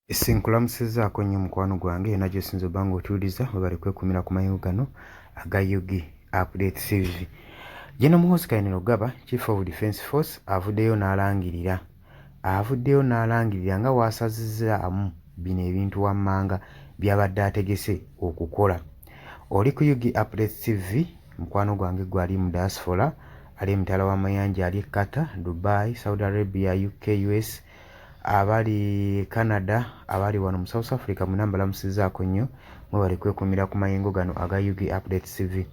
Ese nkulamusizzaako nnyo mukwano gwange yonna gy'osinze obba ng'otuwuliriza, webale kwekuumira ku mayengo gano aga UG Update TV. General Muhoozi Kainerugaba, Chief of Defence Force avuddeyo n'alangirira avuddeyo n'alangirira nga w'asazizzaamu bino ebintu wammanga by'abadde ategese okukola. Oli ku UG Update TV, mukwano gwange gwe ali mu diaspora, ali emitala w'amayanja, ali e Qatar, Dubai, Saudi Arabia, UK, US, abali e Canada, abali wano mu South Africa mwena mbalamusizaako nnyo, mwebale kwekumira ku mayengo gano aga UG Update TV.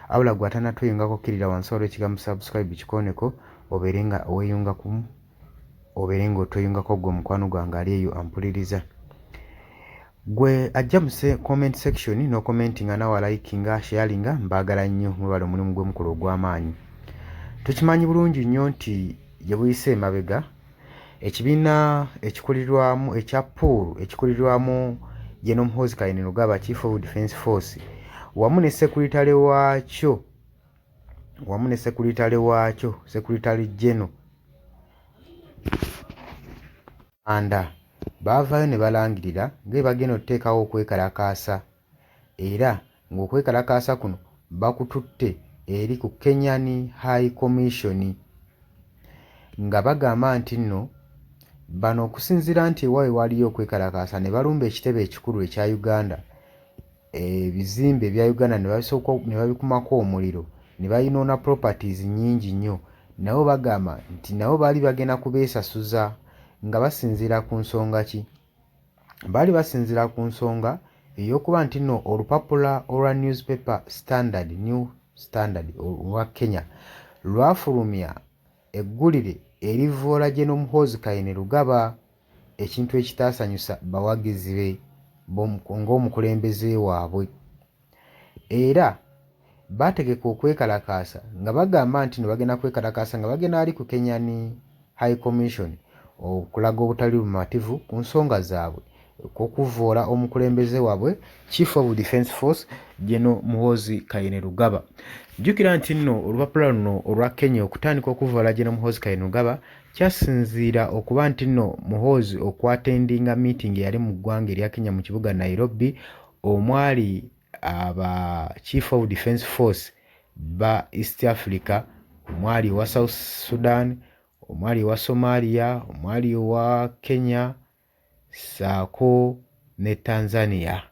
Abula gwe atanatweyungako kkirira wansi waliwo ekigambo subscribe kikooneko obeere nga weeyunga ku obeere nga otweyungako gwe mukwano gwange ali eyo ampuliriza. Gwe ajja mu comment section n'okomentinga nawe alikinga sharinga mbaagala nnyo mwebale omulimu gwe mukola ogw'amaanyi. Tukimanyi bulungi nnyo nti gye buyise emabega Ekibiina ekikulirwamu ekya Pool ekikulirwamu General Muhoozi Kainerugaba Chief of Defence Force wamu ne sekuritale waakyo wamu ne sekuritale waakyo Secretary General Anda baavaayo ne balangirira nga bwe bagenda okuteekawo okwekalakaasa era ng'okwekalakaasa kuno bakututte eri ku Kenyan High Commission nga bagamba nti nno bano okusinziira nti ewaabwe waaliyo okwekalakaasa ne balumba ekitebe ekikulu ekya Uganda, ebizimbe ebya Uganda ne babisooka ne babikumako omuliro ne bayonoona properties nnyingi nnyo nabo bagamba nti nabo baali bagenda kubeesasuza nga basinziira ku nsonga ki? Baali basinziira ku nsonga ey'okuba nti nno olupapula olwa Newspaper Standard, New Standard olwa Kenya lwafulumya eggulire erivvoola General Muhoozi Kainerugaba ekintu ekitaasanyusa bawagizi be ng'omukulembeze waabwe. Era baategeka okwekalakaasa nga bagamba nti no bagenda kwekalakaasa nga bagenda ali ku Kenyan High Commission okulaga obutali bumativu ku nsonga zaabwe okuvvoola omukulembeze waabwe Chief of Defence Force General Muhoozi Kainerugaba. Jjukira nti nno olupapula luno olwa Kenya okutandika okuvvoola General Muhoozi Kainerugaba kyasinziira okuba nti nno Muhoozi okwatendinga meeting eyali mu ggwanga erya Kenya mu kibuga Nairobi omwali aba Chief of Defence Force ba East Africa, omwali owa South Sudan, omwali owa Somalia, omwali owa Kenya ssaako ne Tanzania.